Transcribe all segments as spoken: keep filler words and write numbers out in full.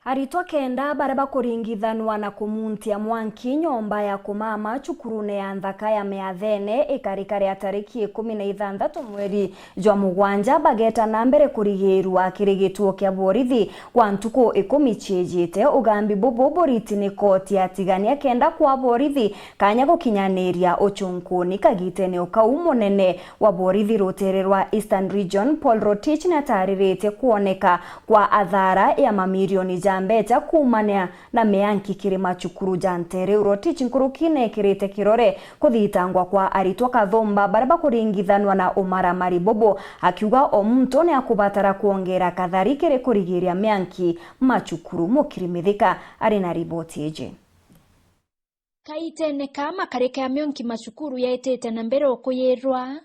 Aritwa kenda baria bakuringithanwa na kumuntia mwanki nyomba ya kumama cukurune ya nthaka ya Miathene ikarikari ya tariki ikumi na ithanthatu mweri jwa mugwanja bageta na mbere kurigirwa kiri gituo kia borithi kwa ntuku ikumi ciijite. Ugambi bubu buriti ni koti ya Tigania kenda kwa borithi kanya gukinyaniria ucunkuni. Kagitene o kau, munene wa borithi rutere rwa Eastern Region, Paul Rotich, niatariritie kwoneka kwa athara ya mamirioni ja mbeca kuumania na mianki kiri macukuru ja ntere. Rotich nkuruki neekirite kirore kuthitangwa kwa aritwa kathumba baria bakuringithanwa na umaramari bubu, akiuga o muntu niakubatara kwongera kathari kiri kurigiria mianki macukuru. Mukiri Mithika ari na riboti iji. Kaitene ka makarika ya mionki macukuru yaitite na mbere o kuyirwa,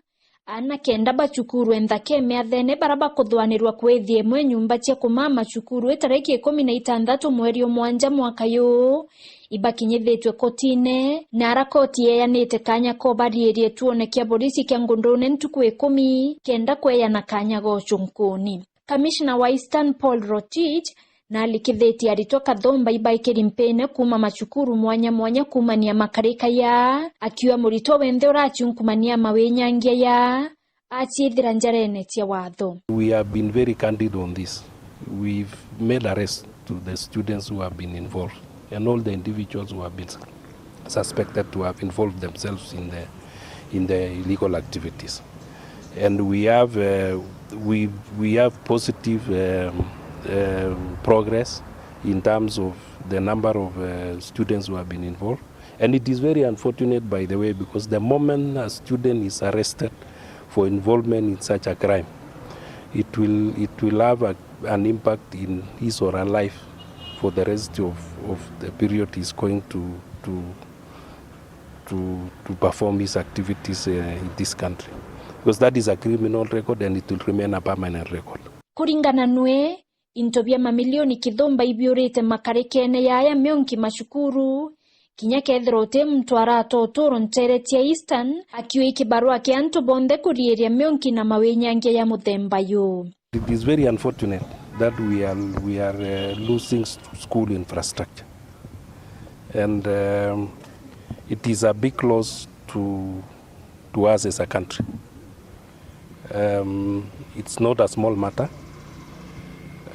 aana kenda ba cukuru e nthaka e Miathene baria bakuthwanirwa kwithia imwe nyumba cia kumama cukuru i tariki ikumi na itantatu mweri o mwanja mwaka yuu, ibakinyithitue kotine, na ara koti yeeyanite kanya ko bariirie tuone kia borisi kia Ngundune ntuku ikumi kenda kweeyana kanya ga ucunkuni. Kamishna wa Eastern Paul Rotich naalikithitie aritwa kathumba ibaikiri mpine kuuma macukuru mwanya mwanya kuumania makarika ya, akiuga muritwa wenthe uraciunkumania mawinyangia ya aciithira njarene cia watho. We have been very candid on this. We've made arrests to the students who have been involved and all the individuals who have been suspected to have involved themselves in the, in the illegal activities. And we have, uh, we, we have positive, um, um, progress in terms of the number of, uh, students who have been involved. And it is very unfortunate, by the way, because the moment a student is arrested for involvement in such a crime, it will, it will have a, an impact in his or her life for the rest of, of the period he's going to, to, to, to perform his activities, uh, in this country, because that is a criminal record and it will remain a permanent record. Kuringana nwe, into bia mamilioni kithumba ibiurite makarikene yaya mionki macukuru, kinya kethira uti muntu arata uturo ntere cia Eastern, akiuga i kibarua kia antu bonthe kuriiria mionki na mawinyangia ya muthemba yu. It is very unfortunate that we are, we are, uh, losing s-, school infrastructure. And, um, it is a big loss to, to us as a country. Um, it's not a small matter.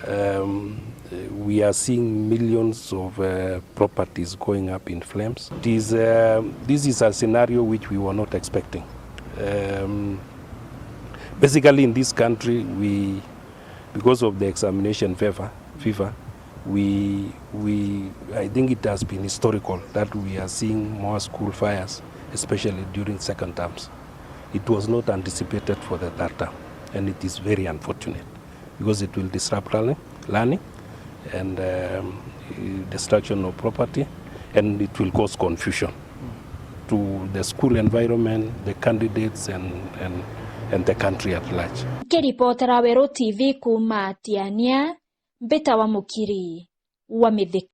Um, we are seeing millions of, uh, properties going up in flames. It is, uh, this is a scenario which we were not expecting. Um, basically, in this country, we, because of the examination fever, fever, we, we, I think it has been historical that we are seeing more school fires, especially during second terms. It was not anticipated for the third term, and it is very unfortunate because it will disrupt learning, learning and, um, destruction of property, and it will cause confusion to the school environment, the candidates, and, and, and the country at large. Nkiripotera Weru T V kuuma Tiania, mbitawa Mukiri wa Mithika.